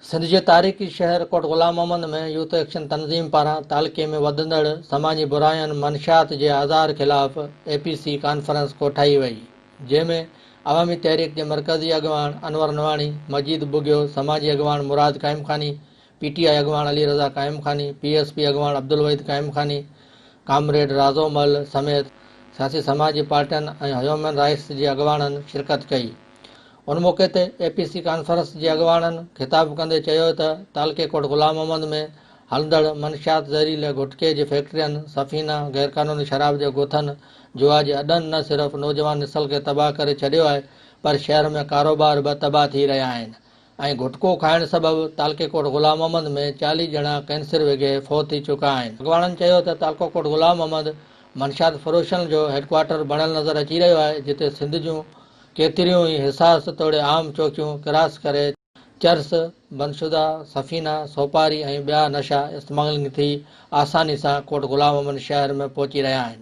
سنڌ جي تاريخي شهر ڪوٽ غلام محمد ۾ يوٿ ايڪشن تنظيم پاران تعلقي ۾ وڌندڙ سماجي براين منشيات جي آزار خلاف اي پي سي ڪانفرنس ڪوٺائي وئي جنهن ۾ عوامي تحريڪ جي مرڪزي اڳواڻ انور نواڻي، مجيد ٻگهيو، سماجي اڳواڻ مراد قائمخاني، پي ٽي آء اڳواڻ علي رضا قائمخاني، پي ايس پي اڳواڻ عبدالوحيد قائمخاني، ڪامريڊ رازو مل سميت سياسي سماجي پارٽين ۽ هيومن رائيٽس جي اڳواڻن شرڪت ڪئي. ان موقعي تي اي پي سي ڪانفرنس جي اڳواڻن خطاب ڪندي چيو ته تعلقي ڪوٽ غلام محمد ۾ هلندڙ منشيات زهريلي گهٽڪي جي فيڪٽرين، سفينا، غيرقانوني شراب جي گوٿن، جوا جي اڏن نه صرف نوجوان نسل کي تباهه ڪري ڇڏيو آهي پر شهر ۾ ڪاروبار به تباهه ٿي رهيا آهن ۽ گهٽڪو کائڻ سبب تعلقي ڪوٽ غلام محمد ۾ 40 ڄڻا ڪينسر وگهي فوت ٿي چڪا آهن. اڳواڻن چيو ته تعلقو ڪوٽ غلام محمد منشيات فروشن جو هيڊڪوارٽر بڻيل نظر اچي رهيو آهي جتي سنڌ جون ڪيتريون ئي حساس توڙي عام چوڪيون ڪراس ڪري چرس، بندشده، سفينه، سوپاري ۽ ٻيا نشا اسمگلنگ ٿي آساني سان ڪوٽ غلام محمد شهر ۾ پهچي رهيا آهن.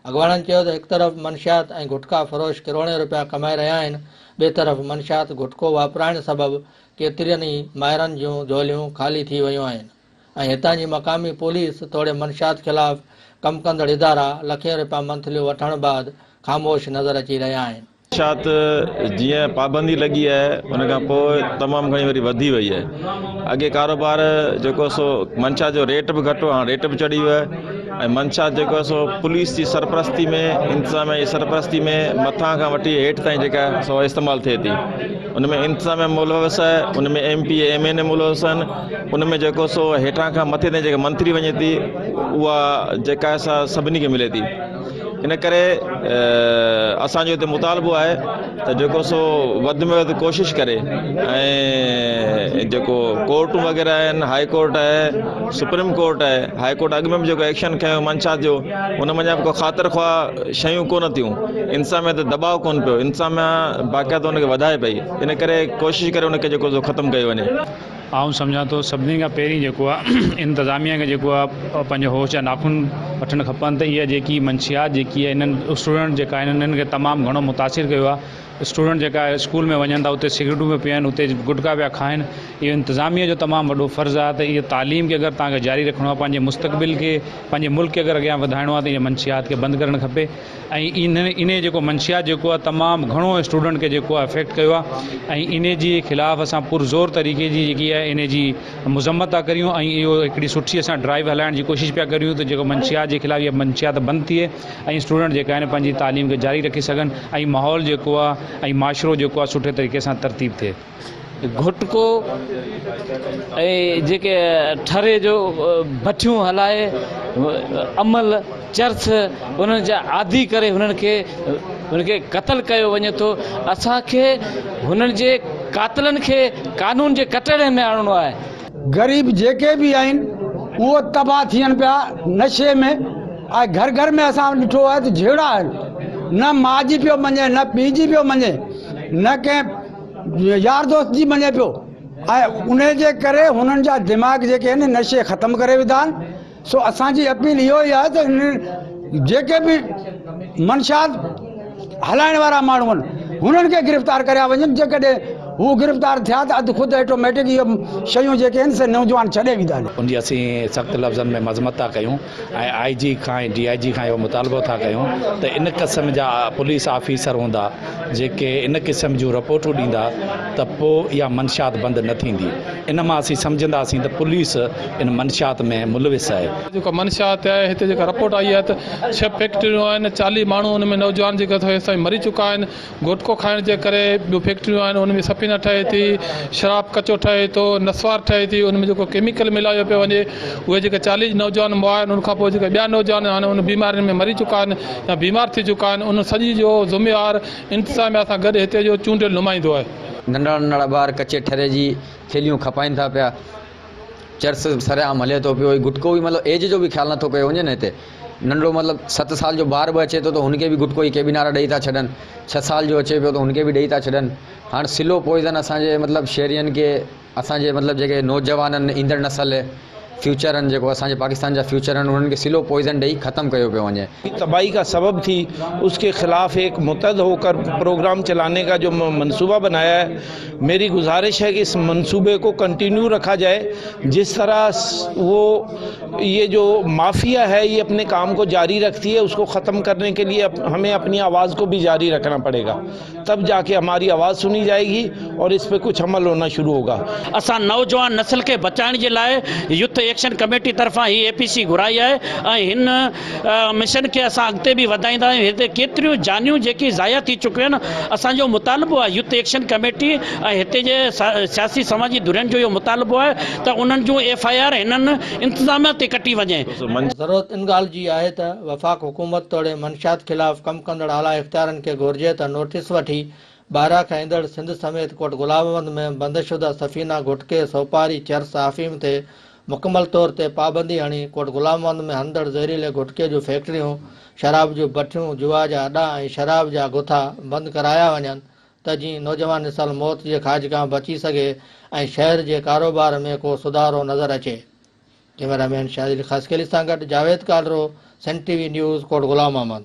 اڳواڻن چيو ته هڪ طرف منشيات ۽ گٽڪا فروش ڪروڙين رپيا ڪمائي رهيا آهن ٻئي طرف منشيات گٽڪو واپرائڻ سبب ڪيترين ئي مائرن جون جهوليون خالي ٿي ويون آهن. ۽ هتان جي مقامي پوليس توڙي منشيات خلاف ڪم ڪندڙ ادارا لکين رپيا منٿليون وٺڻ بعد خاموش نظر اچي رهيا آهن. منشيات جيئن پابندي لڳي آهي ان کان پوء تمام گهڻي وري وڌي وئي آهي اڳي ڪاروبار جيڪو سو منشيات جو ريٽ به گهٽ هو هاڻ ريٽ به چڙهي ويو آهي ۽ منشيات جيڪو آهي سو پوليس جي سرپرستي ۾ انتظاميا جي سرپرستي ۾ مٿان کان وٺي هيٺ تائين جيڪا سو استعمال ٿئي ٿي ان ۾ انتظاميا ملوث آهي ان ۾ M P A M N A ملوث آهن ان ۾ جيڪو سو هيٺان کان مٿي تائين جيڪا منٿلي وڃي ٿي اها جيڪا آهي سا سڀني کي ملي ٿي ان ڪري اسانجو هتي مطالبو آهي ته جيڪو سو وڌ ۾ وڌ ڪوشش ڪري ۽ جيڪو ڪورٽون وغيره آهن هائي ڪورٽ آهي سپريم ڪورٽ آهي هائي ڪورٽ اڳ ۾ به جيڪو ايڪشن کنيو منشا جو ان منجهان به ڪو خاطر خواهه شيون ڪونه ٿيون انتظاميا تي دٻاء ڪونه پيو انتظاميا باقاعده ان کي وڌائي پئي ان ڪري ڪوشش ڪري ان کي جيڪو سو ختم ڪيو وڃي. آئون سمجهان ٿو سڀني کان پهرين جيڪو آهي انتظاميا کي جيڪو آهي پنهنجو هوش جا ناخن وٺڻ کپن ته اها جيڪي منشيات جيڪي آهي انهن اسٽوڊنٽ جيڪا آهن انهن کي تمام گهڻو متاثر ڪيو آهي اسٽوڊنٽ جيڪا اسڪول ۾ وڃن ٿا اتي سگريٽون پيا پيئن اتي گٽڪا پيا کائن اهو انتظاميا جو تمام وڏو فرض آهي ته اهو تعليم کي اگر توهان کي جاري رکڻو آهي پنهنجي مستقبل کي پنهنجي ملڪ کي اگر اڳيان وڌائڻو آهي ته اهي منشيات کي بند ڪرڻ کپي ۽ انهي جيڪو منشيات جيڪو آهي تمام گهڻو اسٽوڊنٽ کي جيڪو آهي افيڪٽ ڪيو آهي ۽ انهي جي خلاف اسان پرزور طريقي جي جيڪي آهي انهي جي مذمت ٿا ڪريون ۽ اهو هڪڙي سٺي اسان ڊرائيو هلائڻ جي ڪوشش پيا ڪريون ته جيڪو منشيات جي خلاف اها منشيات بند ٿئي ۽ اسٽوڊنٽ جيڪا آهن پنهنجي تعليم کي جاري رکي سگهن ۽ ماحول جيڪو آهي ۽ معاشرو جيڪو آهي سٺي طريقي سان ترتيب ٿئي. گهٽڪو ۽ جيڪي ٺري جو بٺيون هلائي عمل چرس انهن جا عادي ڪري هنن کي هن کي قتل ڪيو وڃي ٿو اسان کي هنن جي قاتلن کي قانون جي ڪٽهڙي ۾ آڻڻو آهي. غريب جيڪي به آهن اهو تباهه ٿين پيا نشي ۾ ۽ گهر گهر ۾ اسان ڏٺو آهي ته جهيڙا آهن نه ماء جي پيو مڃي نه پيء جي پيو مڃي نه ڪنهن يار دوست جي مڃي پيو ۽ ان جي ڪري هنن جا دماغ جيڪي آهن نشي ختم ڪري وڌا آهن سو اسان جي اپيل اهو ئي آهي ته جيڪي به منشيات هلائڻ وارا ماڻهو آهن هنن کي گرفتار ڪريا وڃن جيڪڏهن هو گرفتار ٿيا ته اڌ خود آٽوميٽڪ اهي شيون جيڪي آهن سي نوجوان ڇڏي ويندا. ان جي اسين سخت لفظن ۾ مذمت ٿا ڪيون ۽ آء جي کان ۽ ڊي I جي کان اهو مطالبو ٿا ڪيون ته ان قسم جا پوليس آفيسر هوندا جيڪي ان قسم جون رپورٽون ڏيندا ته پوء اها منشيات بند نه ٿيندي. ان مان اسين سمجهنداسين ته پوليس ان منشيات ۾ ملوث آهي. جيڪا منشيات آهي هتي جيڪا رپورٽ آئي آهي ته ڇهه فيڪٽريون آهن 40 ماڻهو ان ۾ نوجوان جيڪي اٿو هيستائين مري چڪا آهن گٽڪو کائڻ جي ڪري ٻيون فيڪٽريون آهن ان ۾ سفينه ٺهي ٿي شراب ڪچو ٺهي ٿو نسوار ٺهي ٿي ان ۾ جيڪو ڪيميڪل ملايو پيو وڃي اهي جيڪي 40 نوجوان مئا آهن ان کان پوء جيڪي ٻيا نوجوان آهن ان بيمارين ۾ مري چڪا آهن يا بيمار ٿي چڪا آهن ان سڄي جو ذميوار انتظاميا سان گڏ هتي جو چونڊيل نمائندو آهي. ننڍڙا ننڍڙا ٻار ڪچي ٺري جي ٿيلهيون کپائين ٿا پيا چرس سرعام هلي ٿو پيو گٽڪو به مطلب ايج جو به خيال نٿو ڪيو وڃي نه هتي ننڍڙو مطلب ست سال جو ٻار به اچي ٿو ته هن کي به گٽڪو جي ڪيبينارا ڏئي ٿا ڇڏن ڇهه سال جو اچي پيو ته هن کي به ڏئي ٿا ڇڏن هاڻ سلو پوائزن اسان جي مطلب شهرين کي اسان جي مطلب جيڪي نوجوانن ايندڙ نسل فيوچر آهن جيڪو اسان جي پاڪستان جا فيوچر آهن انهن کي سلو پوائزن ڏئي ختم ڪيو پيو وڃي. تباهي کا سبب ٿي اس ڪي خلاف ايڪ متحد هو ڪر پروگرام چلاني کا جو منصوبه بنايا هي ميري گذارش هي ڪي اس منصوبي ڪو ڪنٽينيو رکا جائي جس طرح وو يه جو مافيا هي يه اپني ڪام ڪو جاري رکتي هي اس ڪو ختم ڪرني ڪي ليي همي اپني آواز ڪو ڀي جاري رکنا پڙي گا. تب جا ڪي هماري آواز سني جائي گي اور اس پي ڪجھ عمل هونا شروع هوگا. اسان نوجوان نسل کي بچائڻ جي لاء يوٿ ايڪشن ڪميٽي طرفان هي اي پي سي گهرائي آهي ۽ هن مشن کي اسان اڳتي به وڌائيندا آهيون هتي ڪيتريون جانيون جيڪي ضايع ٿي چڪيون آهن اسان جو مطالبو آهي يوٿ ايڪشن ڪميٽي ۽ هتي جي سياسي سماجي ڌرين جو اهو مطالبو آهي ته انهن جون ايف I R هنن انتظاميا تي ڪٽي وڃي. ضرورت ان ڳالهه جي آهي ته وفاق حڪومت توڙي منشيات خلاف ڪم ڪندڙ اعليٰ اختيارن کي گهرجي ته نوٽيس وٺي ٻاهران کان ايندڙ سنڌ سميت ڪوٽ غلام محمد ۾ بند شده سفينا گهٽڪي، سوپاري، چرس، آفيم تي مڪمل طور تي پابندي هڻي ڪوٽ غلام محمد ۾ هلندڙ زهريلي گهٽڪي جون فيڪٽريون، شراب جون بٺيون، جوا جا اڏا ۽ شراب جا گٿا بند ڪرايا وڃن ته جيئن نوجوان نسل موت جي کاڄ کان بچي سگهي ۽ شهر جي ڪاروبار ۾ ڪو سڌارو نظر اچي. ڪئميرا مين شاهد علي خاصخيلي سان گڏ Javed Kalro, Sindh T V news, Kot Ghulam Muhammad.